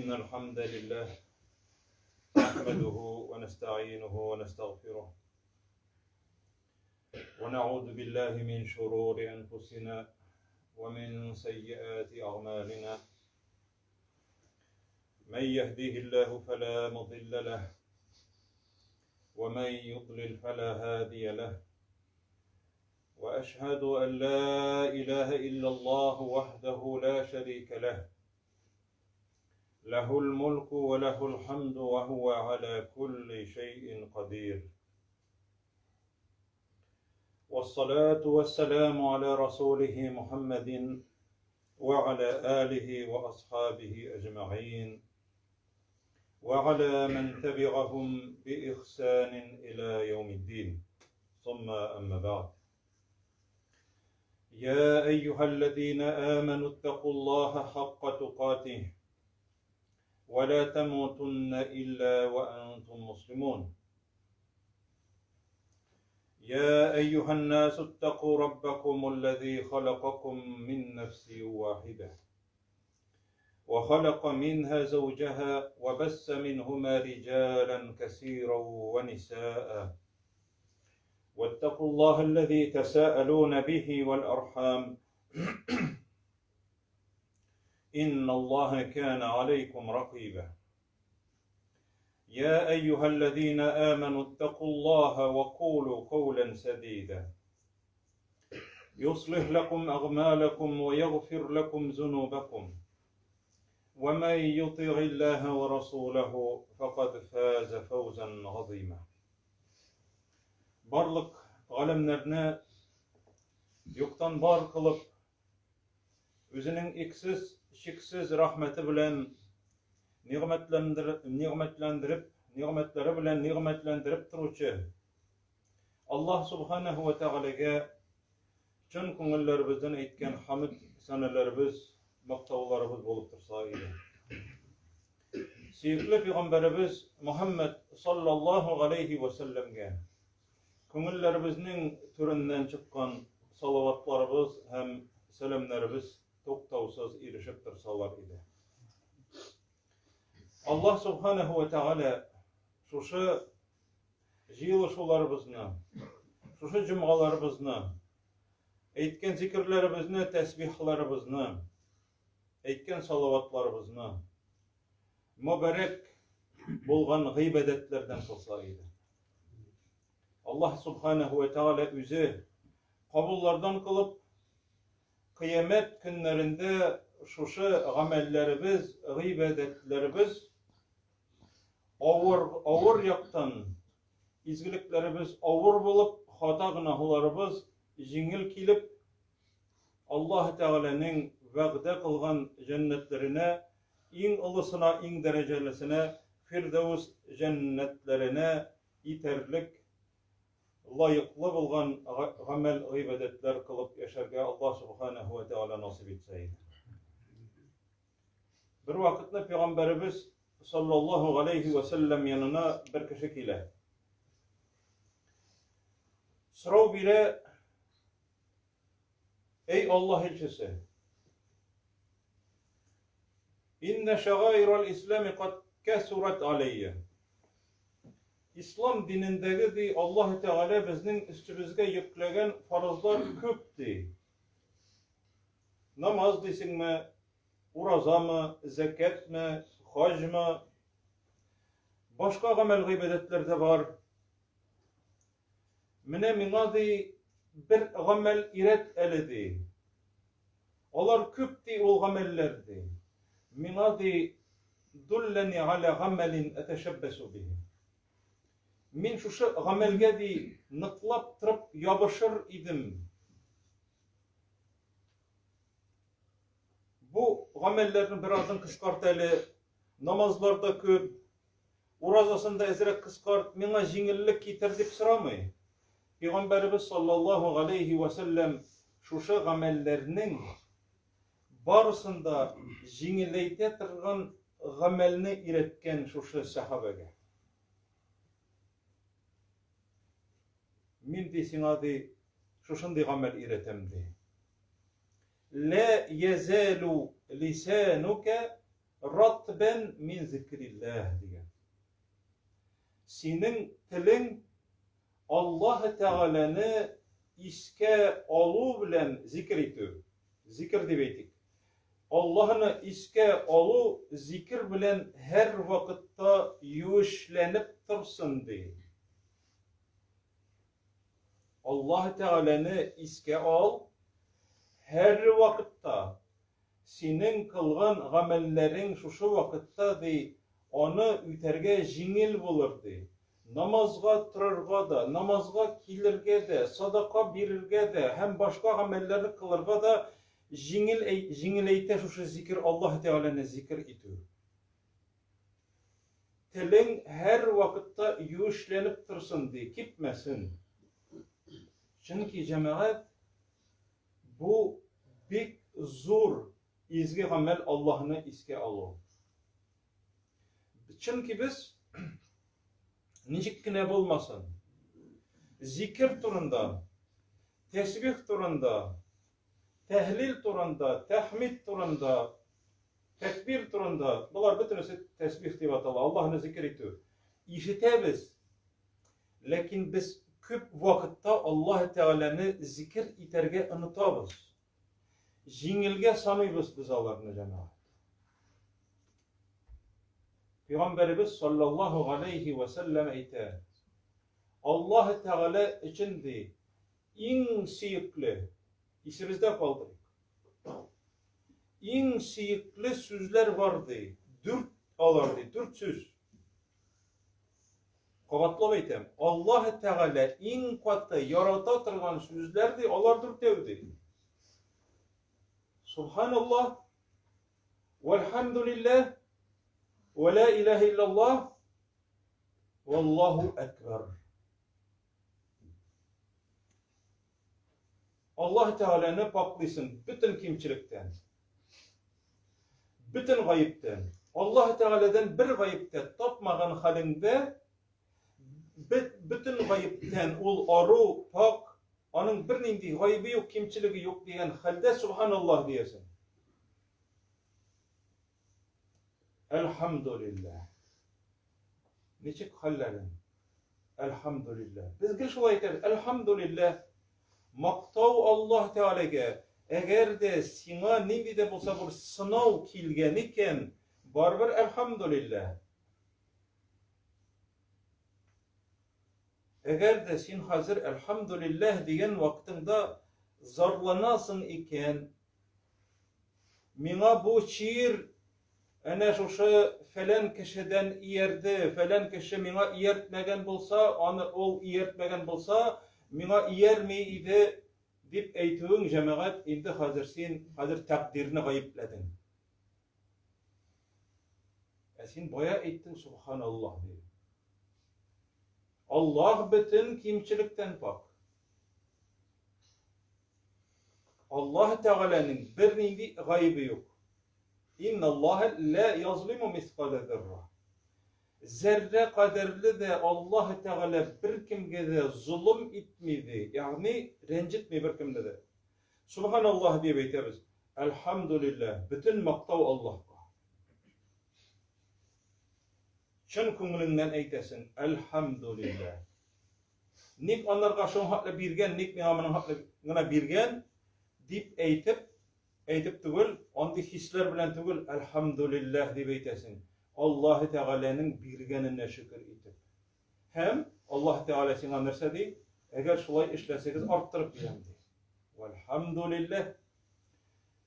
إن الحمد لله نحمده ونستعينه ونستغفره ونعوذ بالله من شرور أنفسنا ومن سيئات أعمالنا من يهديه الله فلا مضل له ومن يضلل فلا هادي له واشهد ان لا اله الا الله وحده لا شريك له له الملك وله الحمد وهو على كل شيء قدير والصلاه والسلام على رسوله محمد وعلى اله واصحابه اجمعين وعلى من تبعهم باحسان الى يوم الدين ثم اما بعد يا ايها الذين امنوا اتقوا الله حق تقاته ولا تموتن الا وانتم مسلمون يا ايها الناس اتقوا ربكم الذي خلقكم من نفس واحده وخلق منها زوجها وبس منهما رجالا كثيرا ونساء واتقوا الله الذي تساءلون به والارحام ان الله كان عليكم رقيبا يا ايها الذين امنوا اتقوا الله وقولوا قولا سديدا يصلح لكم اغمالكم ويغفر لكم ذنوبكم ومن يطع الله ورسوله فقد فاز فوزا عظيما Барлык галәмнәрне юктан бар кылып, үзенең иксез, чиксез рәхмәте белән нигъмәтләндереп, нигъмәтләре белән нигъмәтләндереп торучы Аллаһ субханаһу ва тәгаләгә чын күңелләребездән әйткән хамд сәнәләребез, мактауларыбыз булып торса иде. Сөекле пәйгамбәребез Мухаммад саллаллаһу галәйһи ва сәлләмгә күңелләребезнең түреннән чыккан салаватларыбыз һәм сәламнәребез туктаусыз ирешеп торсалар иде. Аллаһ субханаһу ва тәгалә шушы җыелышуларыбызны, шушы җомгаларыбызны, әйткән зикерләребезне, тәсбихларыбызны, әйткән салаватларыбызны мөбарәк булган гыйбадәтләрдән кылса иде. Аллаһ субханаһу ва тааля үзе кабуллардан кылып, кыямәт көннәрендә шушы гамәлләребез, гыйбадәтләребез авыр, авыр яктан изгелекләребез авыр булып, хата гөнаһларыбыз җиңел килеп, Аллаһ Тәгаләнең вәгъдә кылган җәннәтләренә, иң олысына, иң дәрәҗәлесенә, Фирдәүс җәннәтләренә итәрлек лаеклы булган гамәл гыйбадәтләр кылып яшәргә Аллаһ Субханаһу ва Тәгалә насыйп итсә иде. Бер вакытны пәйгамбәребез саллаллаһу галәйһи ва сәлләм янына бер кеше килә. Сорау бирә, Эй Аллаһ илчесе! Инна шагаирал ислами кад кәсурат алейя. Ислам динендәге ди Аллаһ Тәгалә безнең өстебезгә йөкләгән фарызлар күп ди. Намаз дисеңме, уразамы, зәкәтме, хаҗмы, башка гамәл гыйбадәтләр дә бар. Менә миңа ди бер гамәл өйрәт әле ди. Алар күп ди ул гамәлләр ди. Миңа ди дуллани аля гамәлин аташаббасу бихи. Мин шушы гамәлгә ди ныклап торып ябышыр идем. Бу гамәлләрне беразын кыскарт әле. Намазлар да күп. Уразасын да әзрәк кыскарт, миңа җиңеллек китер дип сорамый. Пәйгамбәребез саллаллаһу галәйһи ва сәлләм шушы гамәлләрнең барысын да җиңеләйтә торган гамәлне өйрәткән шушы сәхабәгә. Мин ди сиңа ди шушындый гамәл өйрәтәм ди. Ла язалу лисанука ратбән мин зикрилләһ дигән. Синең телең Аллаһ Тәгаләне искә алу белән зикер итү, зикер дип әйтик. Аллаһны искә алу зикер белән һәрвакытта юешләнеп торсын, ди. Аллаһ Тәгаләне искә ал, һәрвакытта синең кылган гамәлләрең шушы вакытта, ди, аны үтәргә җиңел булыр, ди. Намазга торырга да, намазга килергә дә, садака бирергә дә һәм башка гамәлләрне кылырга да җиңел җиңеләйтә шушы зикер, Аллаһ Тәгаләне зикер итү. Телең һәрвакытта юешләнеп торсын, ди, кипмәсен. Чөнки, җәмәгать, бу бик зур изге гамәл Аллаһны искә алу. Чөнки без ничек кенә булмасын, зикер турында, тәсбих турында, тәһлил турында, тәхмид турында, тәкбир турында, болар бөтенесе тәсбих дип атала, Аллаһны зикер итү. Ишетәбез, ләкин без күп вакытта Аллаһ Тәгаләне зикер итәргә онытабыз. Җиңелгә саныйбыз без аларны, җәмәгать. Пәйгамбәребез саллаллаһу галәйһи вә сәлләм әйтә: Аллаһ Тәгалә өчен ди, иң сөекле, исебездә калдырыйк. Иң сөекле сүзләр бар ди. Дүрт алар ди, дүрт сүз. Кабатлап әйтәм, Аллаһ Тәгалә иң каты ярата торган сүзләр ди, алар дүртәү ди. Субханаллаһ, вәлхәмдулилләһ, вә ла илаһә иллаллаһ, валлаһу әкбәр. Аллаһ Тәгаләне пакълыйсың бөтен кимчелектән. Бөтен гаептән. Аллаһ Тәгаләдән бер гаеп тә тапмаган хәлеңдә бөтен гаептән ул ару, пак, аның бернинди гаебе юк, кимчелеге юк дигән хәлдә субханаллаһ диясең. Әлхәмдулилләһ. Ничек хәлләрең? Әлхәмдулилләһ. Без гел шулай әйтәбез. Әлхәмдулилләһ. Мактау Аллаһ Тәгаләгә. Әгәр дә сиңа нинди дә булса бер сынау килгән икән, барыбер әлхәмдулилләһ. Әгәр дә син хәзер әлхәмдулилләһ дигән вакытыңда зарланасың икән, миңа бу чир Әнә шушы фәлән кешедән иярде, фәлән кеше миңа ияртмәгән булса, аны ул ияртмәгән булса, миңа иярми иде, дип әйтүең, җәмәгать, инде хәзер син хәзер тәкъдирне гаепләдең. Ә син бая әйттең, субханаллаһ, дип. Аллаһ бөтен кимчелектән пак. Аллаһ Тәгаләнең бернинди гаебе юк. Инналлаһа ла язлиму мискалә зәрра. Зәррә кадәрле дә Аллаһ Тәгалә беркемгә дә золым итми ди, ягъни рәнҗетми беркемне дә. Субханаллаһ дип әйтәбез. Әлхәмдулиллаһ, бөтен мактау Аллаһка. Чын күңелеңнән әйтәсең, әлхәмдулиллаһ. Ник анарга шуның хәтле биргән, ник миңа моның хәтле генә биргән дип әйтеп, әйтеп түгел, андый хисләр белән түгел, әлхәмдулилләһ дип әйтәсең. Аллаһы Тәгаләнең биргәненә шөкер итеп. Һәм Аллаһ Тәгалә сиңа нәрсә ди? Әгәр шулай эшләсәгез, арттырып бирәм ди. Вәлхәмдулилләһ.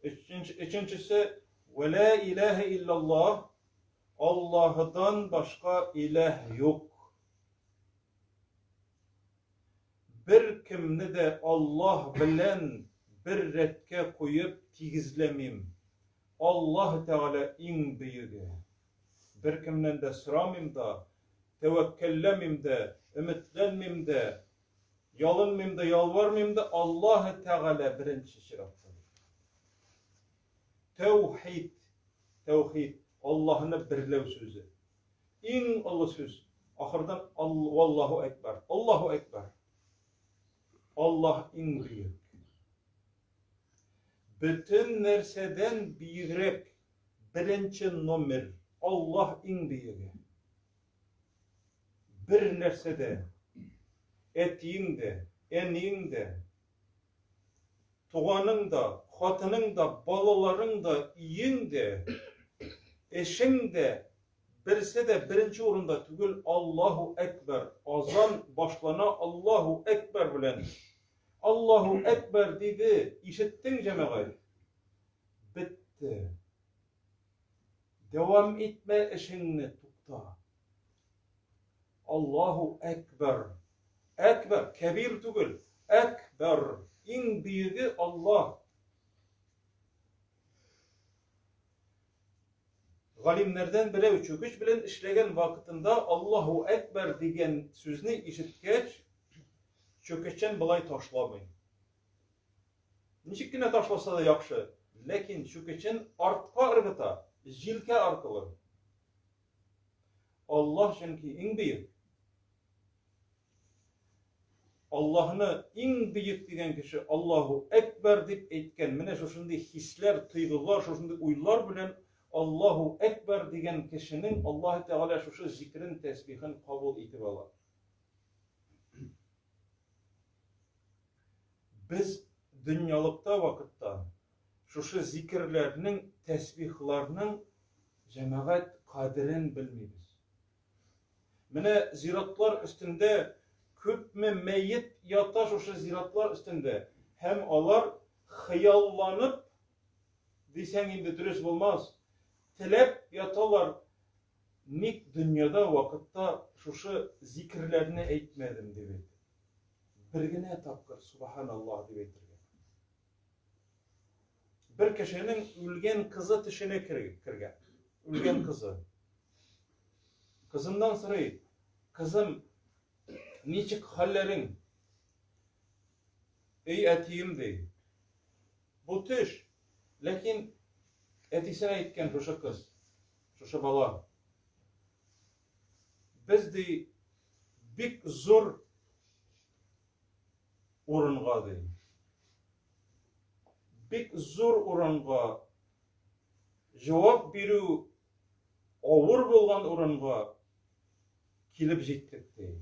Өченчесе, вә ла илаһә иллаллаһ, Аллаһыдан башка илаһ юк. Беркемне дә Аллаһ белән бер рәткә куеп тигезләмим. Аллаһ Тәгалә иң бөеге. Беркемнән дә сорамыйм да, тәвәккәлләмим дә, өметләнмим дә, ялынмыйм да, ялвармыйм да, Аллаһ Тәгалә беренче чиратта. Тәүхид, тәүхид, Аллаһны берләү сүзе. Иң олы сүз. Ахырдан Валлаһу әкбәр. Аллаһу әкбәр. Аллаһ иң бөек. Бөтен нәрсәдән бөегрәк, Беренче номер, Аллаһ иң бөеге. Бер нәрсә дә, әтиең дә, әниең дә, туганың да, хатының да, балаларың да, өең дә, эшең дә, берсе дә беренче урында түгел, Аллаһу әкбәр. Азан башлана Аллаһу әкбәр белән. Аллаһу әкбәр диде, ишеттең, җәмәгать? Бетте. Дәвам итмә эшеңне, тукта. Аллаһу әкбәр. Әкбәр, кәбир түгел, әкбәр. Иң бөеге Аллаһ. Галимнәрдән берәү чүкеч белән эшләгән вакытында Аллаһу әкбәр дигән сүзне ишеткәч, чүкечен болай ташламый. Ничек кенә ташласа да яхшы, ләкин чүкечен артка ыргыта, җилкә аркылы. Аллаһ чөнки иң бөек. Аллаһны иң бөек дигән кеше Аллаһу әкбәр дип әйткән. Менә шушындый хисләр, тойгылар, шушындый уйлар белән Аллаһу әкбәр дигән кешенең Аллаһ Тәгалә шушы зикрен, тәсбихен кабул итеп ала. Без дөньялыкта вакытта шушы зикерләрнең, тәсбихларның җәмәгать кадерен белмибез. Менә зиратлар өстендә күпме мәет ята шушы зиратлар өстендә һәм алар хыялланып дисәң инде дөрес булмас, теләп яталар, ник дөньяда вакытта шушы зикерләрне әйтмәдем дип әйтеп. Бер генә тапкыр субханаллаһ дип әйтергә. Бер кешенең үлгән кызы төшенә кергән. Үлгән кызы. Кызыннан сорый, кызым, ничек хәлләрең? Эй, әтием, ди. Бу төш. Ләкин әтисенә әйткән шушы кыз, шушы бала. Без, ди, бик зур урынга, ди. Бик зур урынга җавап бирү авыр булган урынга килеп җиттек, ди.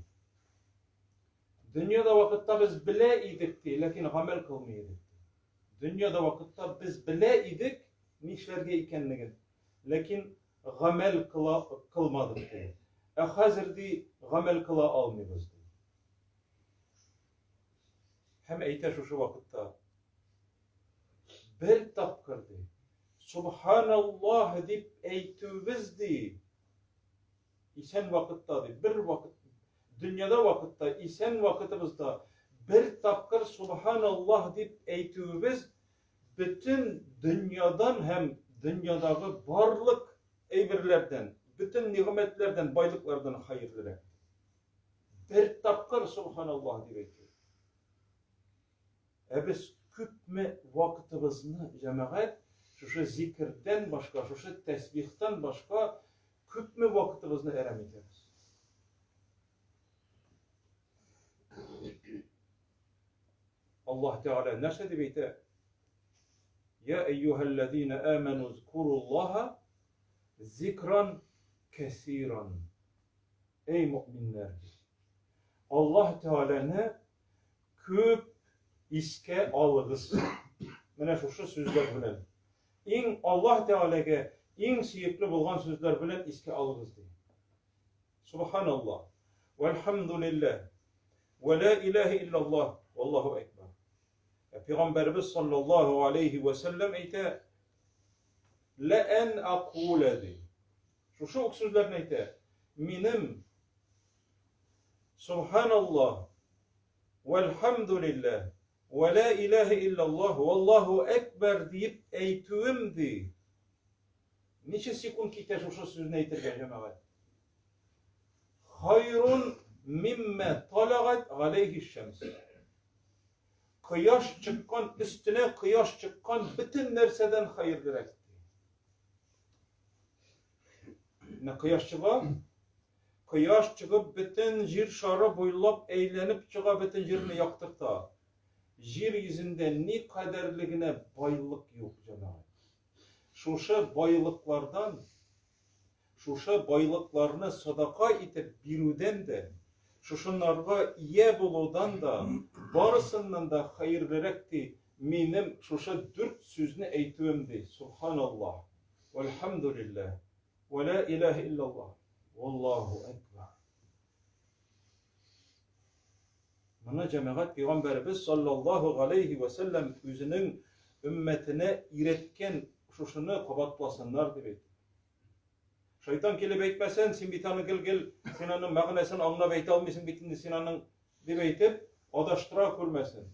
Дөньяда вакытта без белә идек, ди, ләкин гамәл кылмый идек. Дөньяда вакытта без белә идек нишләргә икәнлеген, ләкин гамәл кыла кылмадык, ди. Ә хәзер, ди, гамәл кыла алмыйбыз, ди. Һәм әйтә шушы вакытта, бер тапкыр, ди, Субханаллаһ дип әйтүебез, ди, исән вакытта, ди, бер вакыт, дөньяда вакытта, исән вакытыбызда бер тапкыр Субханаллаһ дип әйтүебез бөтен дөньядан һәм дөньядагы барлык әйберләрдән, бөтен нигъмәтләрдән, байлыклардан хәерлерәк. Бер тапкыр Субханаллаһ дип әйтү. Ә без күпме вакытыбызны, җәмәгать, шушы зикердән башка, шушы тәсбихтан башка күпме вакытыбызны әрәм итәбез. Аллаһ Тәгалә нәрсә дип әйтә? Я әйюһәлләзина аману зкуруллаһа зикран кәсиран. Эй мөэминнәр! Аллаһ Тәгаләне күп искә алыгыз. Менә шушы сүзләр белән. Иң Аллаһ Тәгаләгә иң сөекле булган сүзләр белән искә алыгыз ди. Субханаллаһ. Вәлхамдулиллаһ. Вә ла илаһә иллаллаһ. Валлаһу әкбәр. Ә Пәйгамбәребез саллаллаһу алейхи вә сәлләм әйтә, Лә ән акулә ди. Шушы ук сүзләрне әйтә. Минем Субханаллаһ вәлхамдулиллаһ вә ла илаһә иллаллаһ валлаһу әкбәр диеп әйтүем ди. Ничә секунд китә шушы сүзне әйтергә, җәмәгать? Хайрун мимма талагат галәйһи шәмс. Кояш чыккан өстенә кояш чыккан бөтен нәрсәдән хәерлерәк. Менә кояш чыга, кояш чыгып бөтен җир шары буйлап әйләнеп чыга, бөтен җирне яктырта. Җир йөзендә ни кадәрле генә байлык юк, җәмәгать. Шушы байлыклардан, шушы байлыкларны садака итеп бирүдән дә, шушыннарга ия булудан да, барысыннан да хәерлерәк, ди, минем шушы дүрт сүзне әйтүем, ди. Субханаллаһ, вәлхәмдүлилләһ, вә лә иләһә илляллаһ, валлаһу әкбәр. Моны җәмәгать пәйгамбәребез саллаллаһу галәйһи вә сәлләм үзенең өммәтенә өйрәткән шушыны кабатласыннар дип әйтте. Шайтан килеп әйтмәсен, син бит аны гел-гел, син аның мәгънәсен аңлап әйтә алмыйсың бит инде, син аның дип әйтеп, адаштыра күрмәсен.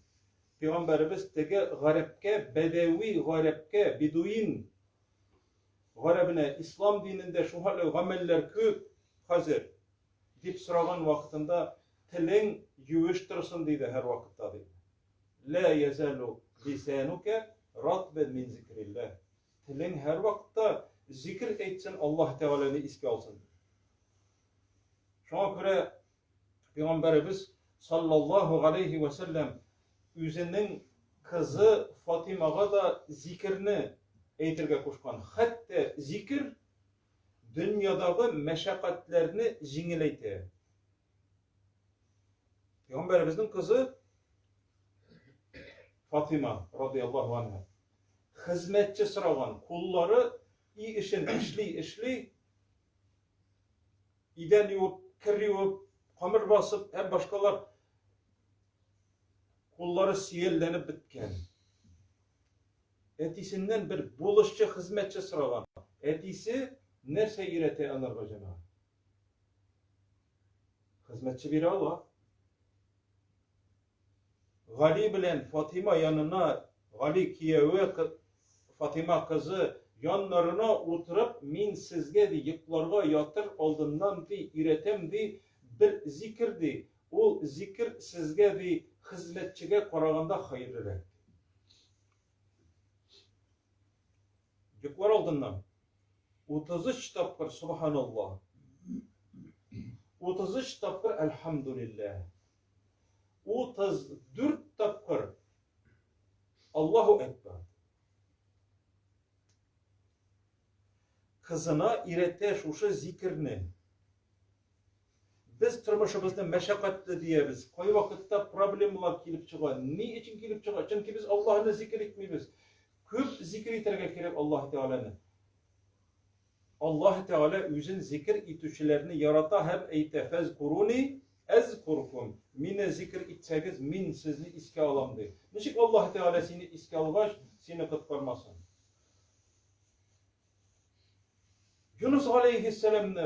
Пәйгамбәребез теге гарәпкә, бәдәви гарәпкә, бедуин гарәбенә ислам динендә шул гамәлләр күп хәзер. Дип сораган вакытында, телең юеш торсын, диде һәрвакытта, диде. Лә язалу лисанука ратбан мин зикрилләһ. Телең һәрвакытта зикер әйтсен, Аллаһ Тәгаләне искә алсын. Шуңа күрә Пәйгамбәребез саллаллаһу галәйһи вә сәлләм үзенең кызы Фатимага да зикерне әйтергә кушкан. Хәтта зикер дөньядагы мәшәкатьләрне җиңеләйтә. Пәйгамбәребезнең кызы Фатима радияллаһу анха хезмәтче сораган, куллары и эшен эшли-эшли идән юып, кер юып, камыр басып һәм башкалар куллары сөялләнеп беткән. Әтисеннән бер булышчы хезмәтче сораган. Әтисе нәрсә өйрәтә аларга, җәмәгать? Хезмәтче бирә ала. Гали белән Фатима янына, Гали кияве, Фатима кызы яннарына утырып, мин сезгә ди, йокларга ятыр алдыннан ди, өйрәтәм ди, бер зикер ди. Ул зикер сезгә ди, хезмәтчегә караганда хәерлерәк. Йоклар алдыннан 33 тапкыр субханаллаһ. 33 тапкыр әлхәмдулилләһ. 34 тапкыр Аллаһу әкбәр. Кызына өйрәтә шушы зикерне. Без тормышыбызны мәшәкатьле диябез. Кайвакытта проблемалар килеп чыга. Ни өчен килеп чыга? Чөнки без Аллаһны зикер итмибез. Күп зикер итәргә кирәк Аллаһ Тәгаләне. Аллаһ Тәгалә үзен зикер итүчеләрне ярата һәм әйтә: "Фәзкуруни әзкуркум". Мине зикер итсәгез, мин сезне искә алам ди. Ничек Аллаһ Тәгалә сине искә алгач, сине коткармасын? Юнус галәйһиссәламне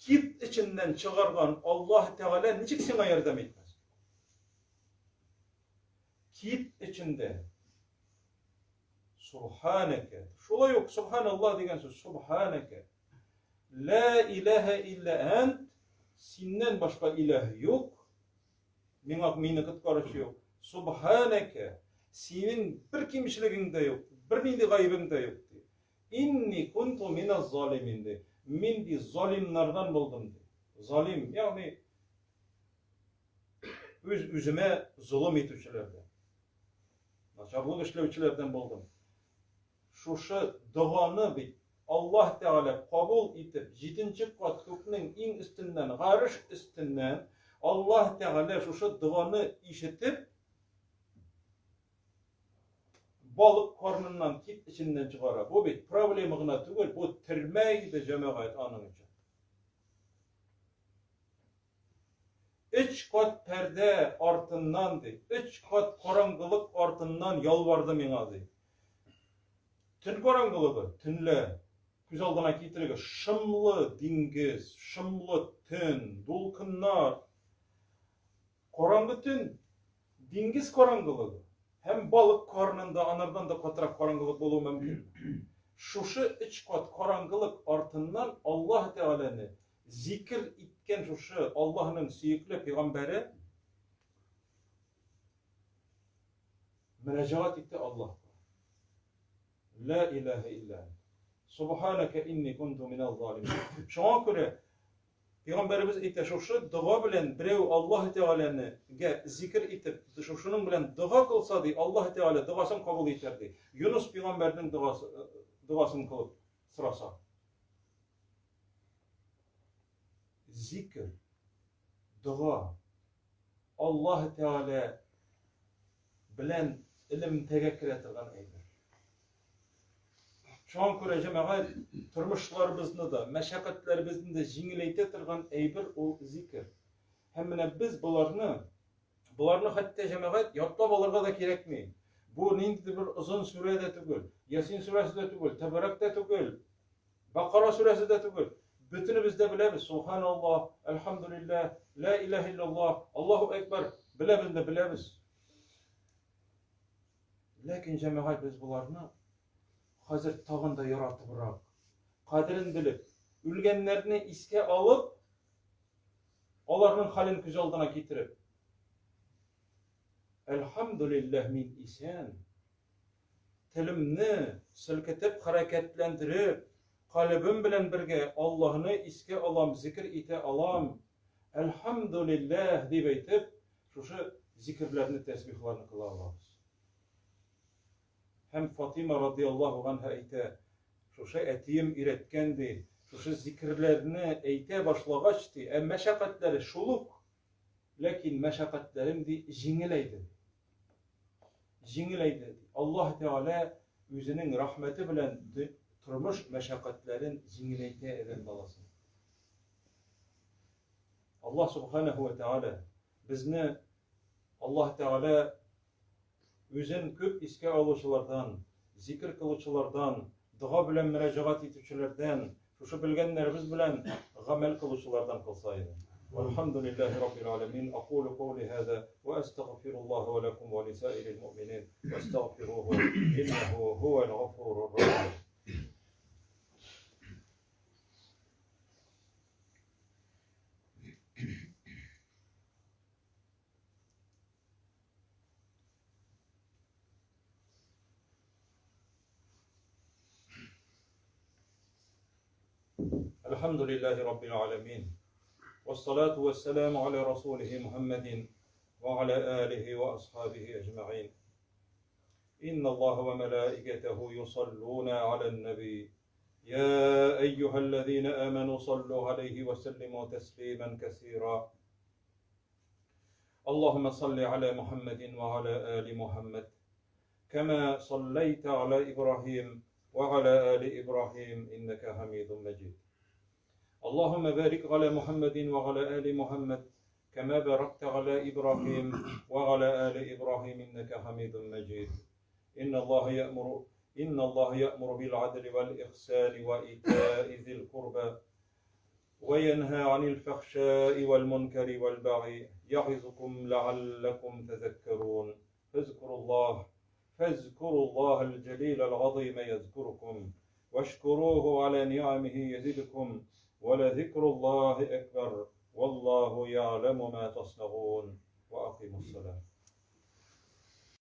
кит эченнән чыгарган Аллаһ Тәгалә ничек сиңа ярдәм итмәс? Кит эчендә Субханәкә. Шулай ук субханаллаһ дигән сүз субханәкә. Ла илаһа илля ант. Синнән башка илаһ юк. Миңа мине коткаручы юк. Субханәкә. Синең бер кимчелегең дә юк, бернинди гаебең дә юк ди. Инни кунту миназ залимин ди. Мин ди залимнардан булдым ди. Залим, ягъни үз үземә золым итүчеләрдән. Начарлык эшләүчеләрдән булдым. Шушы доганы бит Аллаһ Тәгалә кабул итеп, җиденче кат күкнең иң өстеннән, гареш өстеннән Аллаһ Тәгалә шушы доганы ишетеп, балык карныннан, кит эченнән чыгара. Бу бит проблема гына түгел, бу төрмә иде җәмәгать аның өчен. Өч кат пәрдә артыннан, ди, өч кат караңгылык артыннан ялварды миңа, ди. Төн караңгылыгы, төнлә, күз алдына китерегез, шомлы диңгез, шомлы төн, дулкыннар. Караңгы төн, диңгез караңгылыгы һәм балык карынында анардан да катырак караңгылык булуы мөмкин. Шушы өч кат караңгылык артыннан Аллаһ Тәгаләне Зикер иткән шушы Аллаһның сөекле пәйгамбәре мөрәҗәгать итте Аллаһка. Ла илаһа илля ант. Субханака инни кунту миназ залимин. Шуңа күрә Пәйгамбәребез әйтә, шушы дога белән берәү Аллаһ Тәгаләне гә зикер итеп, шушының белән дога кылса ди, Аллаһ Тәгалә догасын кабул итәр ди. Юнус пәйгамбәрнең догасы. Догасын кылып сораса. Зикр, дога, Аллаһ Тәгалә белән элемтәгә керә торган әйбер. Шуңа күрә җәмәгать тормышларыбызны да, мәшәкатьләребезне дә җиңеләйтә торган әйбер ул зикр. Һәм менә без боларны, боларны хәтта җәмәгать ятлап алырга да кирәкми. Бу ниндидер бер озын сүрә дә түгел, Ясин сүрәсе дә түгел, Тәбәрәк тә түгел, Бакара сүрәсе дә түгел. Бөтенебез дә беләбез. Субханаллаһ, әлхәмдүлилләһ, ла илаһ иллаллаһ, Аллаһу әкбәр. Беләбез дә беләбез. Ләкин җәмәгать без боларны хәзер тагын да яратыбрак, кадерен белеп, үлгәннәрне искә алып, аларның хәлен күз алдына китереп, Әлхәмдүлилләһ, мин исән. Телемне селкетеп, хәрәкәтләндереп, калебем белән бергә Аллаһны искә алам, зикер итә алам. Әлхәмдүлилләһ дип әйтеп, шушы зикерләрне, тәсбихларны кыла алабыз. Һәм Фатима радияллаһу ганһа әйтә, шушы әтием өйрәткән ди, шушы зикерләрне әйтә башлагач ди, ә мәшәкатьләре шул ук, ләкин мәшәкатьләрем ди җиңеләйде. Җиңеләйде. Аллаһ Тәгалә үзенең рәхмәте белән тормыш мәшәкатьләрен җиңеләйтә адәм баласын. Аллаһ Субханаһу ва Тәгалә безне Аллаһ Тәгалә үзен күп искә алучылардан, зикер кылучылардан, дога белән мөрәҗәгать итүчеләрдән, шушы белгәннәребез белән гамәл кылучылардан кылса иде. Вальхамдулиллахи раббил аламин. Акулу каули хаза ва астагфируллаха ва лакум ва лисаирил муъминин. Вастагфируху иннаху хувал гафурур рахим. الحمد لله رب العالمين والصلاة والسلام على رسوله محمد وعلى آله وأصحابه أجمعين إن الله وملائكته يصلون على النبي يا أيها الذين آمنوا صلوا عليه وسلموا تسليما كثيرا اللهم صل على محمد وعلى آل محمد كما صليت على إبراهيم وعلى آل إبراهيم إنك حميد مجيد اللهم بارك على محمد وعلى آل محمد كما باركت على إبراهيم وعلى آل إبراهيم إنك حميد مجيد إن الله يأمر إن الله يأمر بالعدل والإحسان وإيتاء ذي القربى وينهى عن الفحشاء والمنكر والبغي يعظكم لعلكم تذكرون فاذكروا الله فاذكروا الله الجليل العظيم يذكركم واشكروه على نعمه يزدكم ولذكر الله أكبر.